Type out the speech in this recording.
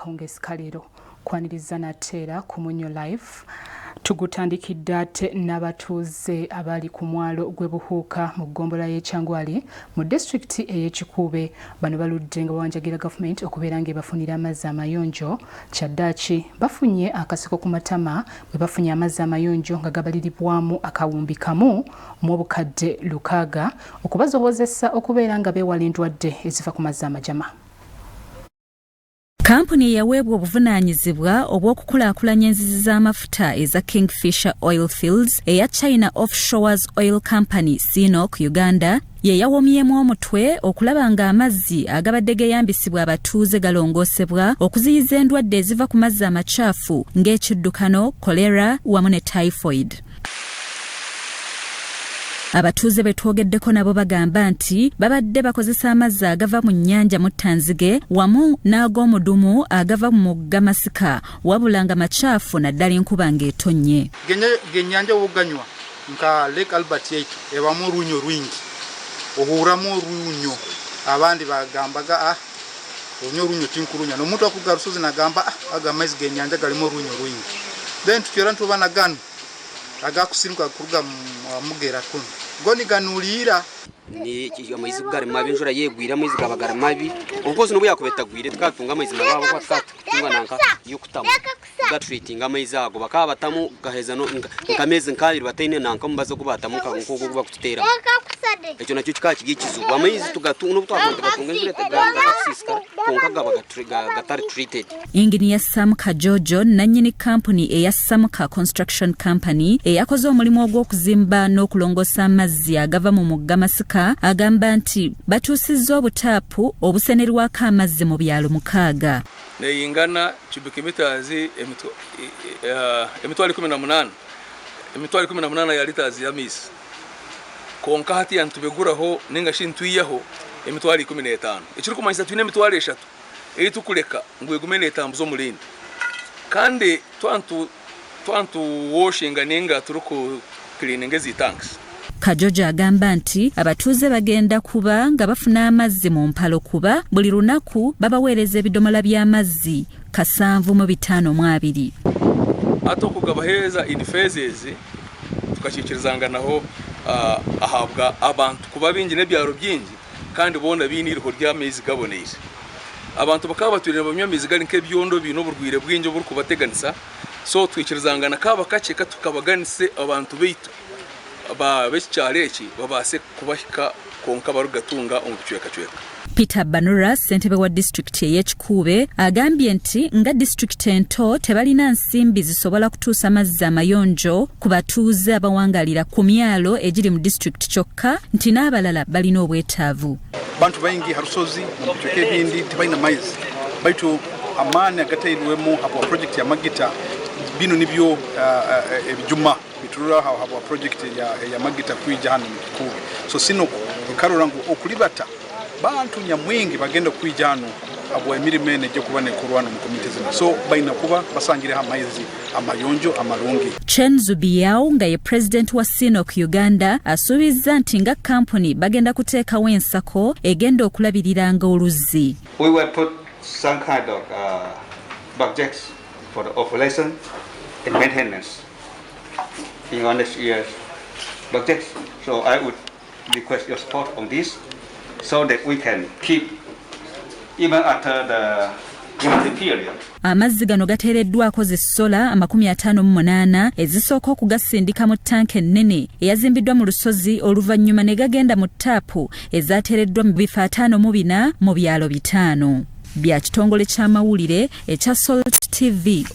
Akawungeezi kaleero kwaniriza nateera ku Munyo Live. Tugutandikidde ate n'abatuuze abali ku mwalo gw'e Buhuuka mu ggombolola y'e Kyangwali mu disitulikiti ey'e Kikuube. Bano baludde nga bawanjagira gavumenti okubeera ng'ebafunira amazzi amayonjo. Kyaddaaki bafunye akaseko ku matama bwe bafunye amazzi amayonjo nga gabaliribwamu akawumbi kamu mu 600,000 okubasobozesa okubeera nga beewala endwadde eziva ku mazzi amajama. Kampuni eyaweebwa obuvunaanyizibwa obw'okukulaakulanya enzizi z'amafuta eza Kingfisher Oil Fields eya China Offshores Oil Company CNOOC Uganda ye yawomyemu omutwe okulaba ng'amazzi agabadde geeyambisibwa abatuuze galongoosebwa okuziyiza endwadde eziva ku mazzi amacaafu ng'ekiddukano, kolera wamu ne typhoid. Abatuuze be twogeddeko nabo bagamba nti babadde bakozesa amazzi agava mu nnyanja Muttanzige wamu n'ag'omudumu agava mu mugga Masika, wabula nga macaafu naddala enkuba ng'etonnye. Genyanja woganywa nka Lake Albert yaitu ebamu orunyo rwingi, ohuramu orunyo, abandi bagambaga orunyo tinkurunya, n'omuntu akuga rusozi nagamba aga amaizi genyanja galimu orunyo rwingi. Then tukyera ntuba na gano agakusiruka kuruga mu mugera kuno go niganuliira. Ni amaizi gari mabi, enjura yegwire amaizi gaba gari mabi. Of course n'obu yakuba etagwire tukatunga amaizi mabi ahabw'okuba tukatutunga nanka y'okutamu gatreatinga amaizi ago, bakaba batamu gaheza nk'ameezi nk'abiri bataine nanka omubazi ogu batamu nk'ogu ogu bakututeeramu. Ekyo nakyo kikaba kiri ekizibu. Amaizi tugatunga n'obu twakuba tugatunga enjura gakakusiisikara, kwonka gaba gatari treated. Inginiya Sam Kajojo, nannyini kampuni eya Samuka Construction Company eyakoze omulimu ogw'okuzimba n'okulongoosa amazzi agava mu mugga Masika, agamba nti batuusizza obutaapu obusenerwako amazzi mu byalo 6. Neyingana cubic meters 18,000, 18,000 ya liters y'amaizi. Konka hati ntubiguraho ninga shi ntwiyaho 15,000, ekirikumanyisa twine 30,000 ei tukureka ngu egume neetambuza omurindi. Kandi twantuwoshinga ninga turiku cleaninga ezi tanks. Kajojo agamba nti abatuuze bagenda kuba nga bafuna amazzi mu mpalo kuba buli lunaku babaweereza ebidomola by'amazzi 752. Ate okugabaheereza in phases tukakiikirizanganaho ahabwa abantu kuba bingi n'ebyaro bingi, kandi boona biine iriho ry'amaizi gaboneire. Abantu bakaba batwire nibanywa amaizi gari nk'ebyondo biine oburwaire bwingi oburikubateganisa, so twikirizangana kaba kakye katukabaganise abantu baitu b'ekikyaro eki babaase kubahika konka barikugatunga omu bicwekacweka. Peter Banura, ssentebe wa disitulikiti ey'Ekikuube, agambye nti nga disitulikiti ento tebalina nsimbi zisobola kutuusa mazzi amayonjo ku batuuze abawangalira ku myalo egiri mu disitulikiti, kyokka nti n'abalala balina obwetaavu. Bantu baingi ha rusozi mu bicweka ebindi tebalina maizi, baitu amaani agatairwemu habwa project ya Magita, bino nibyo ebijuma biturura habwa project ya Magita kwija hano mu Kikuube. So sino ekarora ngu okulibata bantu nyamwingi bagenda kwija hano habwa emirimo eno ejja kuba nekorwa hano mu community zino, so balina kuba basangireho amaizi amayonjo amarungi. Chen Zubiao nga ye president wa CNOOC Uganda asuubizza nti nga kampuni bagenda kuteekawo ensako egenda okulabiriranga oluzzi. We will put some kind of budgets for the operation and maintenance in our next year's budget. So I would request your support on this so that we can keep even after the period. Amazzi gano gateereddwako zi solar 58 ezisooka okugasindika mu ttanka ennene eyazimbiddwa mu lusozi, oluvannyuma ne gagenda mu taapu ezateereddwa mu bifo 54 mu byalo 5. Bya kitongole ky'amawulire ekya Salt TV.